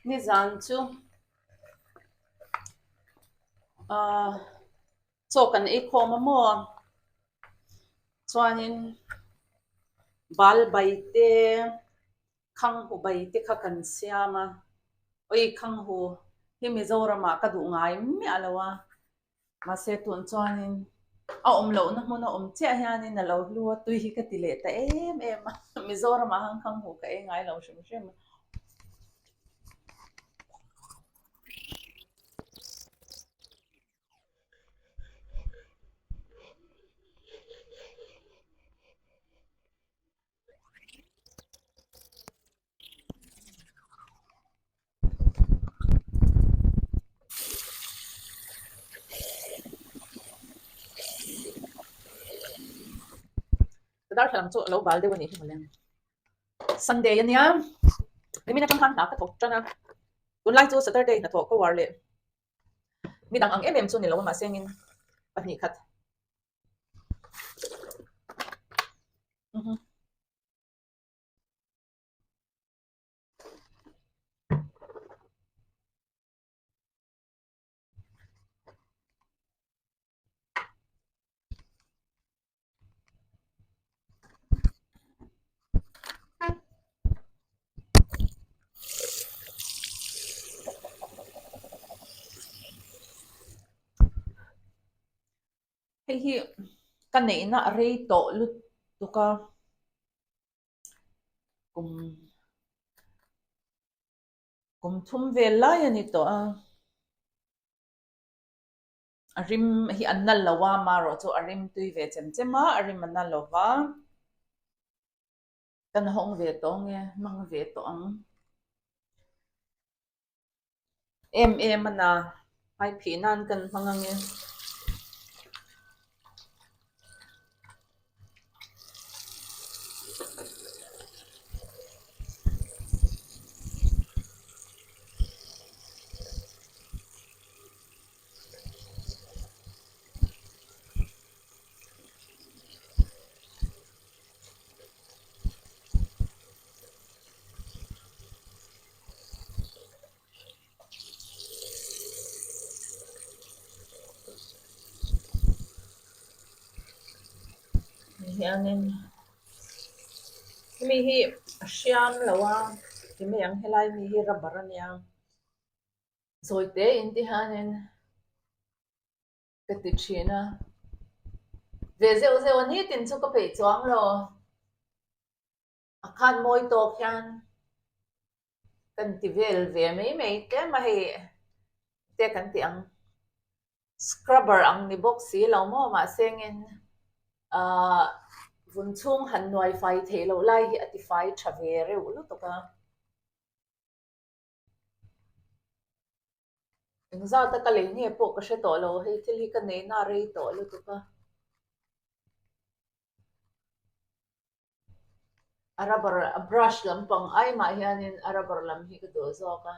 Nizan chu ahh chaw kan ei khawm a maw chuanin bal bai te khanghu bai te kha kan siam a awi khanghu hi Mizoramah ka duh ngai miah lo a. Mahse tun chuanin a awm lohna hmun a awm chiah hianin a lo hlu a, tui hi ka ti leh ta em em a, Mizoramah han khang hmuh ka ei ngai lo hrim hrim a. Darthlalang chu a lo bal deuh a nih hi mawle. Sunday a nia, nimin atang khan hna ka thawk tan a, tunlai chu Saturday hnathawh ka uar leh midang ang em em chu ni lo a mahse engin 2 khat. Hei hi ka neihna a rei tawh lutuk a. Kum kum thum vel lai a ni tawh a, a rim hi an nal lo a, marawh chu a rim tui ve chem chem a, a rim a nal lo va, kan hawng ve tawh ang e, hmang ve tawh ang. Em em a na, hmaiphih nan kan hmang ang e. Hianin hemi hi a hriam lo a ti mai ang helai mi hi rubber a nia zawi te in ti hianin ka ti thin a ve zeuh zeuh a nitin chu ka peih chuang lo. A khan mawi tawk hian kan ti vel ve mai mai tlem a hei te kan ti ang scrubber ang ni bawk si lo maw mahse engin ahh vun chhung han nuai fai theih loh lai hi a ti fai tha ve reuh lutuk a. Engzat a ka lei nge pawh ka hre tawh lo hei thil hi ka nei na rei tawh lutuk a. A rubber a brush lampang ai mah hianin a rubber lam hi ka duh zawk a.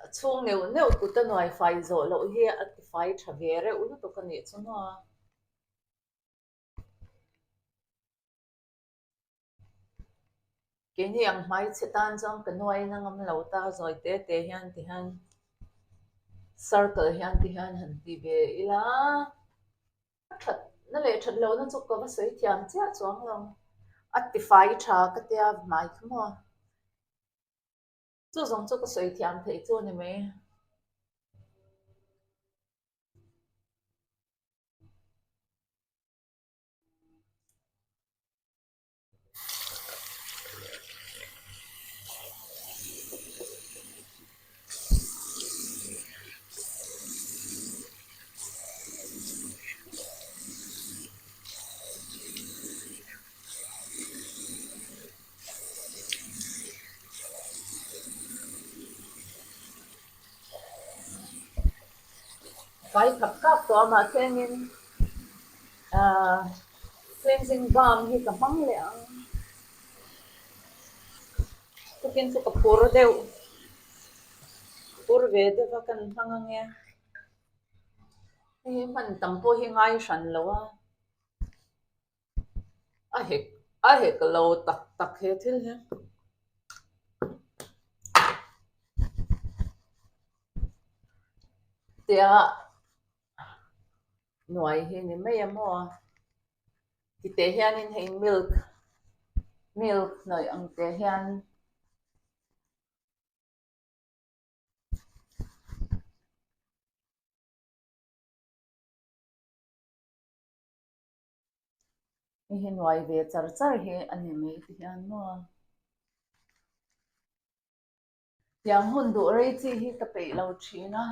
A chhung neuh neuh kut a nuai fai zawh loh hi a ti fai tha ve reuh lutuk a nih chu maw. Keini ang hmaichhe tan chuan ka nuain a ngam lo ta zawi te te hian ti hian circle hian ti hian han ti ve ila a that na leh that lohna chu ka va sawi thiam chiah chuang lo a ti fai tha ka tia hmai kha maw chu zawng chu ka sawi thiam theih chu a ni mai. Fai khap kap tawh a mahse engin ahh cleansing balm hi ka hmang leh ang tukin chu ka phur deuh. pur ve deuh a kan hmang ange. Hei hi hman tam pawh hi ngai hran lo a, a hek a hek lo tak tak he thil hi. Tia nuai hi ni mai a maw? Titeh hianin hei milk milk hnawih ang teh hian Hei hi nuai ve char char hi a ni mai ti hian maw? Tiang hun duh rei chi hi ka peih lo thin a.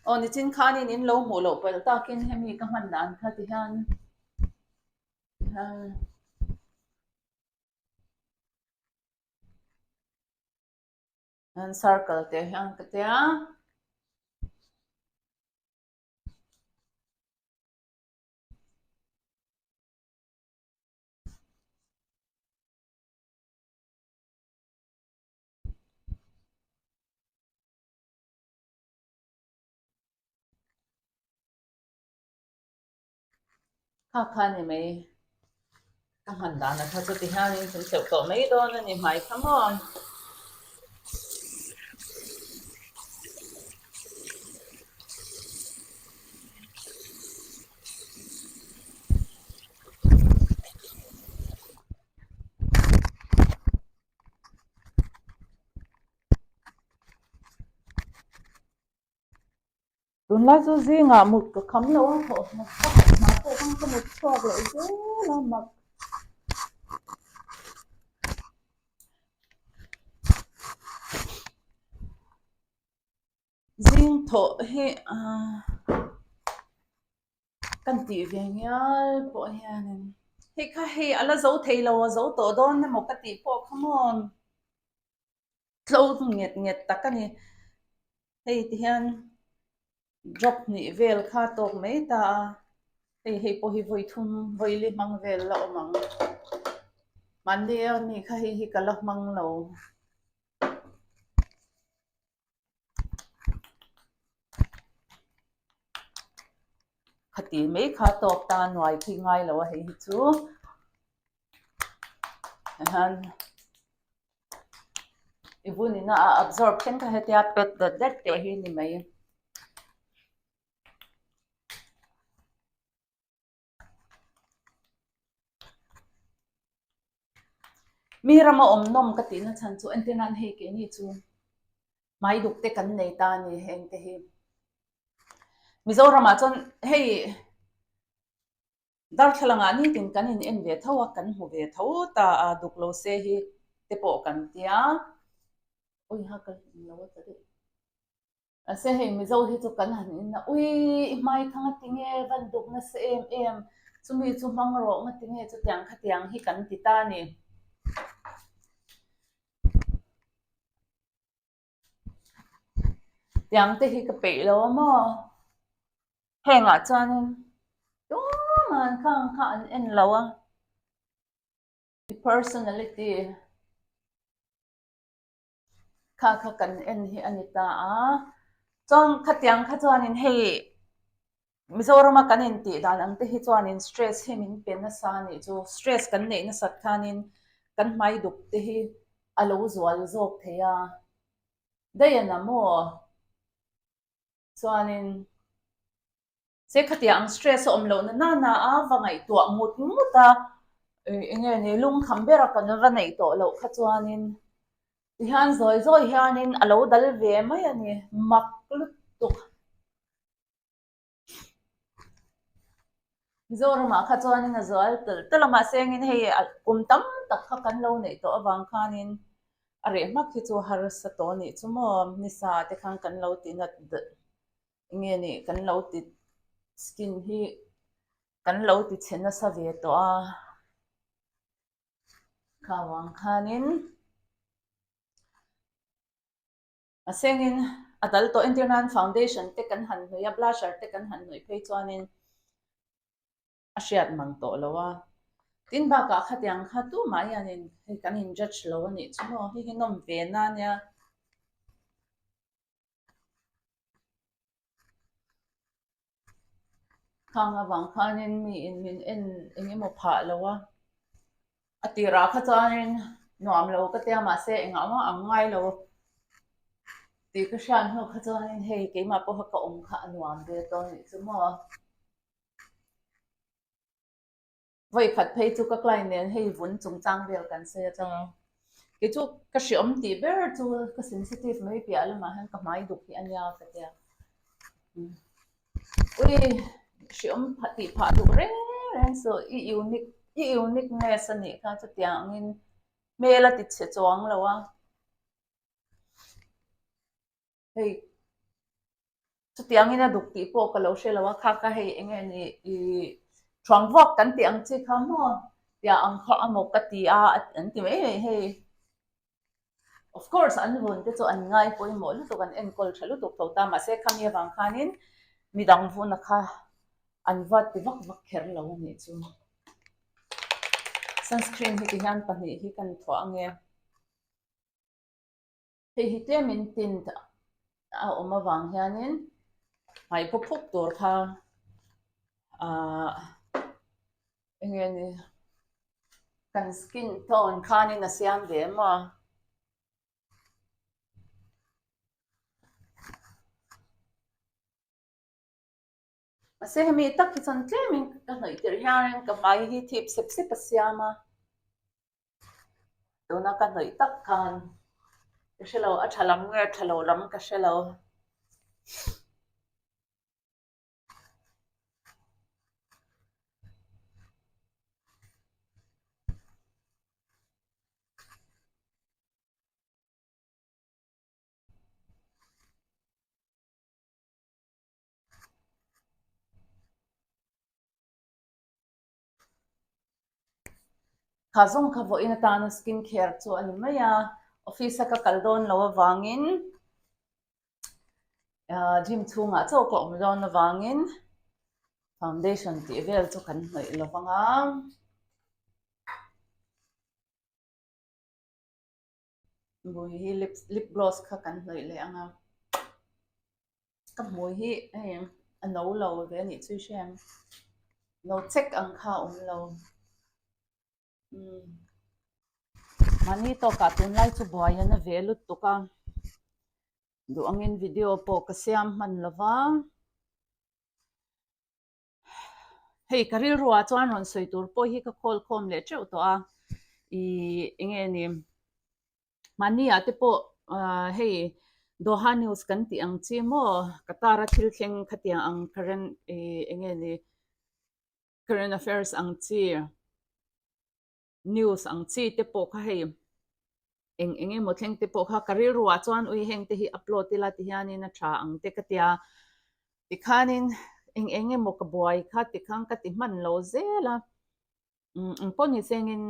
Aw nichin khanin in lo hmuh loh palh takin hemi ka hman dan kha ti hian ti hian an circle te hian ka tia. Kha kha ni mai ka hman dan a kha chu ti hianin kan tleuh tawh mai dawn a ni hmai kha maw. Tunlai chu zingah mut ka kham lo a, thawh hna pakhat hna pawh khan ka mut chhuak loh zel a mak. Zing thawh hi ahh kan tih ve ngial pawh hianin hei kha hei a la zo thei lo a zo tawh dawn emaw ka tih pawh kha maw. Tlo nget nget tak a ni. Hei ti hian drop hnih vel kha tawk mai ta a, hei hei pawh hi vawi thum vawi li hmang vel la awm ang. Mahni a mi kha hei hi ka la hmang lo. Khati mai kha tawk ta nuai khi ngai lo a hei hi chu. Hian i vunina a absorb thleng kha hetia pet dat dat teh hi ni mai. Mi rama awm nawm ka tihna chhan chu entir nan hei keini chu hmai duk te kan nei ta a ni heng te hi. Mizoramah chuan hei Darthlalangah nitin kan in en ve tho a, kan hmu ve tho ta a, duk lo se hi te pawh kan tia. Ui ha ka lo a ta daih. Mahse hei Mizo hi chu kan han in a, ui i hmai kha ngatinge van duk nasa em em, chumi chu hmang rawh ngatinge chutiang khatiang hi kan ti ta a ni. Tiang te hi ka peih lo a maw? Hengah chuanin tumah an khang kha an en lo a, i personality kha kha kan en hi a ni ta a. Chuan khatiang kha chuanin hei Mizorama kan intih dan ang te hi chuanin stress hi min pe nasa a nih chu. Stress kan neih nasat khanin kan hmai duk te hi a lo zual zawk thei a. Daih a maw? Chuanin se khatiang ang stress a awm lohna nana a va ngaihtuah ngut ngut a, eng nge ni lungkham bera kan va neih tawh loh kha chuanin tihian zawi zawi hianin a lo dal ve mai a ni, mak lutuk. Mizoramah kha chuanin a zual telh telh a, mahse engin hei kum tam tak kha kan lo neih tawh avang khanin a reh hmak hi chu harsa tawh a nih chu maw, nisa te khan kan lo ti nat eng nge nih kan lo ti skin hi kan lo ti chhe nasa ve tawh a, kha vang khanin. A sengin a dal tawh entir nan foundation te kan han hnawih a, blusher te kan han hnawih phei chuanin a hriat mang tawh lo a. Tin bakah khatiang kha tumah hianin hei kan in judge lo a nih chu maw, hei hi nawm ve na nia. Khang avang khanin mi in min en eng emaw phah lo a, a tirah kha chuanin nuam lo ka tia mahse engah mah ang ngai lo tih ka hriat hnu kha chuanin hei keimah pawha ka awm kha a nuam ve tawh a nih chu maw. Vawi khat phei chu ka client nen hei vun chungchang vel kan sawi atang a, kei chu ka hreawm tih ber chu ka sensitive mai piah lamah hian ka hmai duk hi a nia ka tia. Ui hreawm tih phah duh reng reng suh i unique i uniqueness a nih kha chutiang angin hmel a ti chhe chuang lo a. Hei chutiangin a duk tih pawh ka lo hre lo a, kha kha hei eng nge ni ih thuang vuak kan tih ang chi kha maw tia ang kha a maw ka ti a an ti mai mai hei. Of course an vun te chu an ngai pawimawh lutuk an enkawl tha lutuk tho ta mahse khami avang khanin midang vuna kha an va ti vak vak kher lo a nih chu. Sunscreen hi tihian pahnih hi kan thuah ange. Hei hi tlemin tint a awm avang hianin hmai phu phuk tur kha ahh eng nge ni kan skin tone khanin a siam ve em a. Mahse hemi tak hi chuan tlemin ka hnawih tirh hianin ka hmai hi thip sep sep a siam a, tuna ka hnawih tak khan ka hre lo a tha lam nge a tha lo lam ka hre lo. Kha zawng kha vawiin atana skin care chu a ni mai a, office a ka kal dawn lo avangin ah gym chhungah chauh ka awm dawn avangin foundation tih vel chu kan hnawih lo vang a. Hmui hi lip lip gloss kha kan hnawih leh ang a, ka hmui hi hei a no lo ve a nih chu i hria em? No chek ang kha a awm lo. Umm mahni tawkah tunlai chu buai a na ve lutuk a, duh angin video pawh ka siam hman lo va. Hei ka rilruah chuan rawn sawi tur pawh hi ka khawl khawm leh teuh tawh a, ih eng nge ni mahni ah te pawh ah hei Doha news kan tih ang chi maw Qatar a thil thleng khatiang ang current ih eng nge ni current affairs ang chi. News ang chi te pawh kha hei eng eng emaw thleng te pawh kha ka rilruah chuan ui heng te hi upload ila ti hianin a tha ang te ka tia tikhanin eng eng emaw ka buai kha tikhan ka ti hman lo zel a umm eng pawh ni sengin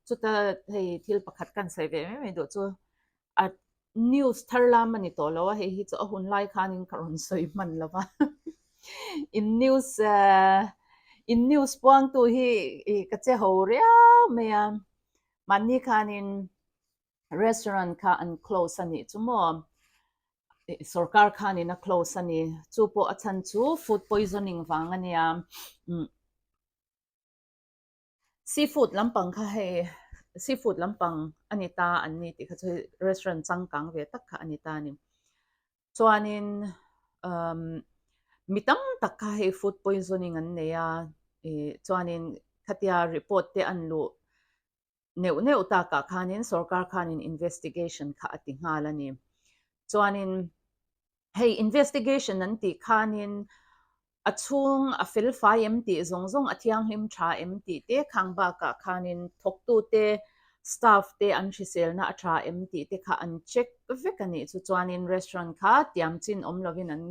chuta hei thil pakhat kan sawi ve mai mai duh chu a news thar lam a ni tawh lo a, hei hi chu a hun lai khanin ka rawn sawi hman lo va. In news in news puangtu hi ih ka che ho riau mai a, mahni khanin restaurant kha an close a nih chu maw, sorkar khanin a close a ni, chu pawh a chhan chu food poisoning vang a nia. Seafood lampang kha hei seafood lampang a ni ta an ni tih kha chu hei restaurant changkang ve tak kha a ni ta a ni. Chuanin umm mi tam tak kha hei food poisoning an nei a ih chuanin khatia report te an luh neuh neuh takah khanin sorkar khanin investigation kha a ti nghal a ni. Chuanin Hei investigation an tih khanin a chhung a fel fai em tih zawng zawng a thianghlim tha em tih te khang bakah khanin thawktute staff te an hriselna a tha em tih te kha an check vek a nih chu chuanin restaurant kha tiam chin awm lovin an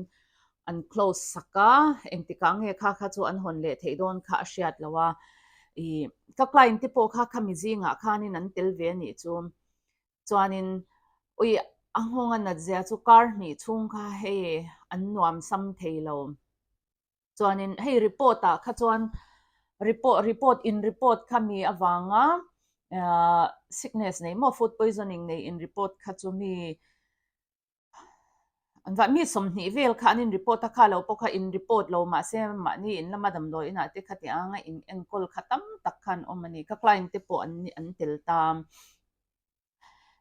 an close sak a engtikah nge kha kha chu an hawn leh theih dawn kha a hriat loh a ih ka client te pawh kha khami zingah khanin an tel ve a nih chu. Chuanin ui a nghawng a nat zia chu kar hnih chhung kha hei an nuam sam thei lo. Chuanin hei report ah kha chuan Report report in report kha mi avanga sickness nei maw food poisoning nei in report kha chu mi an vah mi 20 vel kha an in report a kha lo pawh kha in report lo mahse mahni in lama damdawi inah te khati anga in enkawl kha tam tak kha an awm a ni. Ka client te pawh an an tel ta.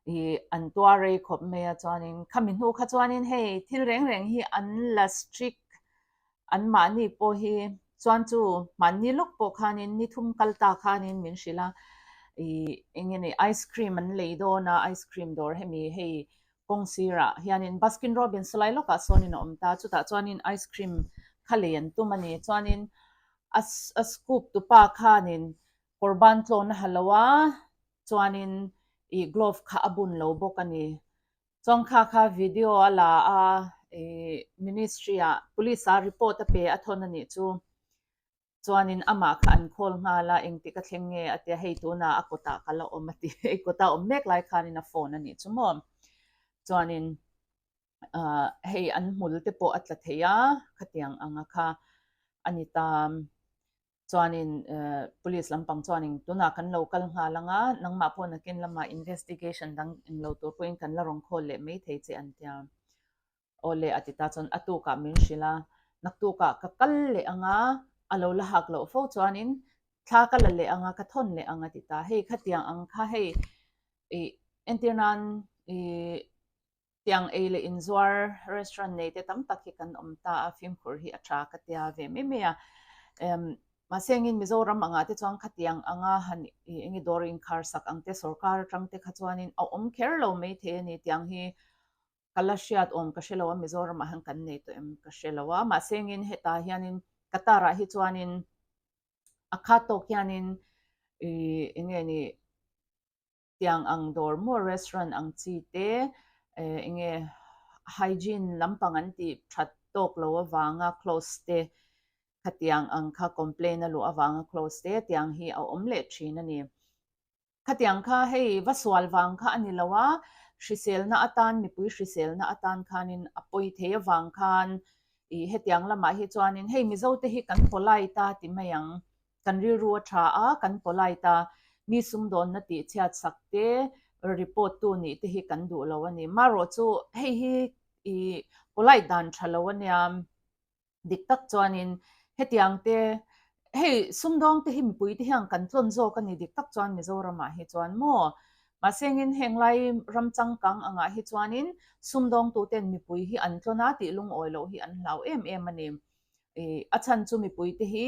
Ih an tuar rei khawp mai a chuanin khami hnu kha chuanin hei thil reng reng hi an la strict an mahni pawh hi chuan chu mahni lawk pawh khanin ni thum kal ta khanin min hrilh a ih eng nge ni ice cream an lei dawn a ice cream dawr hemi hei kawng sirah hianin Baskin Robbins saw lai lawkah sawnin a awm ta chutah chuanin ice cream kha lei an tum a ni chuanin a a scoop tupa khanin kawr ban tlawn a ha lo a. Chuanin ih glove kha a bun lo bawk a ni. Chuan kha kha video a la a, ih ministry ah police ah report a pe a thawn a nih chu. Chuanin amah kha an call nghal a, engtik a thleng nge a tia hei tunah a kawtah ka la awm a ti. Hei kawta awm mek lai khanin a phone a nih chu maw. Chuanin ah hei an hmul te pawh a tla thei a, khatiang anga kha a ni ta. Chuanin police lampang chuanin tunah kan lo kal nghal ang a, nangmah pawh nakin lamah investigation dang englo tur pawhin kan la rawn khawl leh mai thei che an tia. Aw le a ti ta chuan a tukah min hrilh a, naktukah ka kal leh ang a, a lo la hak loh fo chuanin thla ka la leh ang a, ka thawn leh ang a ti ta. Hei khatiang ang kha hei ih entir nan ih Tiang ei leh inzuar restaurant nei te tam tak hi kan awm ta a, fimkhur hi a tha ka tia ve mai mai a. Mahse engin Mizoram angah te chuan khatiang anga han eng nge dawr inkhar sak ang te sorkar atang te kha chuanin a awm kher lo mai thei a ni. Tiang hi ka la hriat awm ka hre lo a, Mizoramah hian kan nei tawh em ka hre lo a. Mahse engin hetah hianin Qatar ah hi chuanin a khat tawk hianin ih eng nge ni Tiang ang dawr maw restaurant ang chi te eng nge hygiene lampang an tih that tawk lo avanga close te khatiang ang kha complain a luh avanga close te tiang hi a awm leh thin a ni. Khatiang kha hei va sual vang kha a ni lo a, hriselna atan mipui hriselna atan khanin a pawi thei avang khan ih hetiang lamah hi chuanin hei Mizo te hi kan polite a ti mai ang. Kan rilru a tha a, kan polite a, mi sumdawnna tih chhiat sak te, report tu nih te hi kan duh lo a ni. Marawh chu hei hi i polite dan tha lo a nia, dik tak chuanin hetiang te, hei sumdawng te hi mipui te hian kan tlawn zawk a ni dik tak chuan Mizoramah hi chuan maw? Mahse engin heng lai ram changkang angah hi chuanin sumdawngtuten mipui hi an tlawn a tih lungawi loh hi an hlau em em a ni. I a chhan chu mipui te hi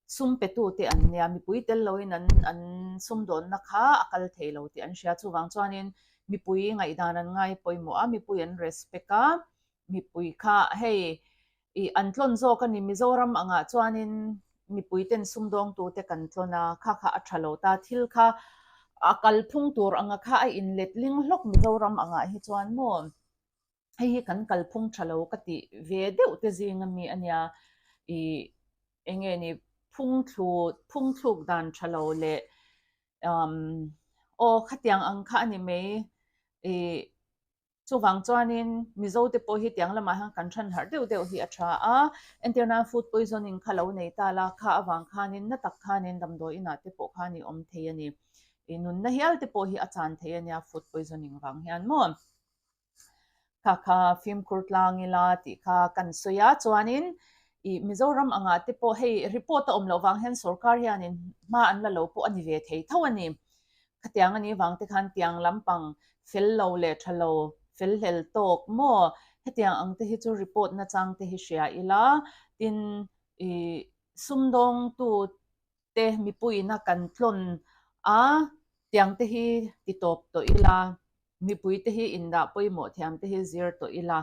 sum petu te an nia, mipui tel loin an an sumdawnna kha a kal thei lo tih an hria. Chuvang chuanin mipui ngaihdan an ngai pawimawh a, mipui an respect a, mipui kha hei i an tlawn zawk a ni. Mizoram angah chuanin mipui ten sumdawngtu te kan tlawn a, kha kha a tha lo ta. Thil kha a kalphung tur anga kha a inletling hlawk Mizoram angah hi chuan maw? Hei hi kan kalphung tha lo ka tih ve deuh te zing ami a nia, ih eng nge ni phung thlu phung thluk dan tha lo leh umm aw khatiang ang kha a ni mai, ih chuvang chuanin Mizo te pawh hi tiang lamah hian kan than harh deuh deuh hi a tha a, entir nan food poisoning kha lo nei ta la kha avang khanin na tak khanin damdawi inah te pawh khan i awm thei a ni, ih nunna hial te pawh hi a chan thei a nia food poisoning vang hian maw. Kha kha fimkhur tlang ila tih kha kan sawi a, chuanin ih Mizoram angah te pawh hei report a awm loh vang hian sorkar hianin hma an la lo pawh a ni ve thei tho a ni. Khatiang a nih vang te khan tiang lampang fel lo leh tha lo, fel hlel tawk maw? Hetiang ang te hi chu report nachang te hi hria ila, tin ih sumdawngtu te mipuiin a kan tlawn a, tiang te hi ti tawp tawh ila, mipui te hi indah pawimawh thiam te hi zir tawh ila,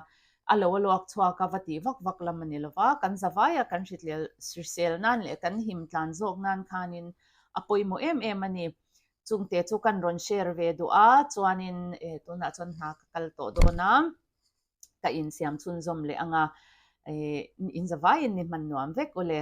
a lo a luak chhuak a va tih vak vak lam a ni lova, kan zavaia kan hrisel nan leh kan him tlan zawk nan khanin a pawimawh em em a ni. Chungte chu kan rawn share ve duh a, chuanin tunah chuan hna ka kal tawh dawn a, ka insiam chhunzawm leh ang a, in zavaiin ni hman nuam vek ule.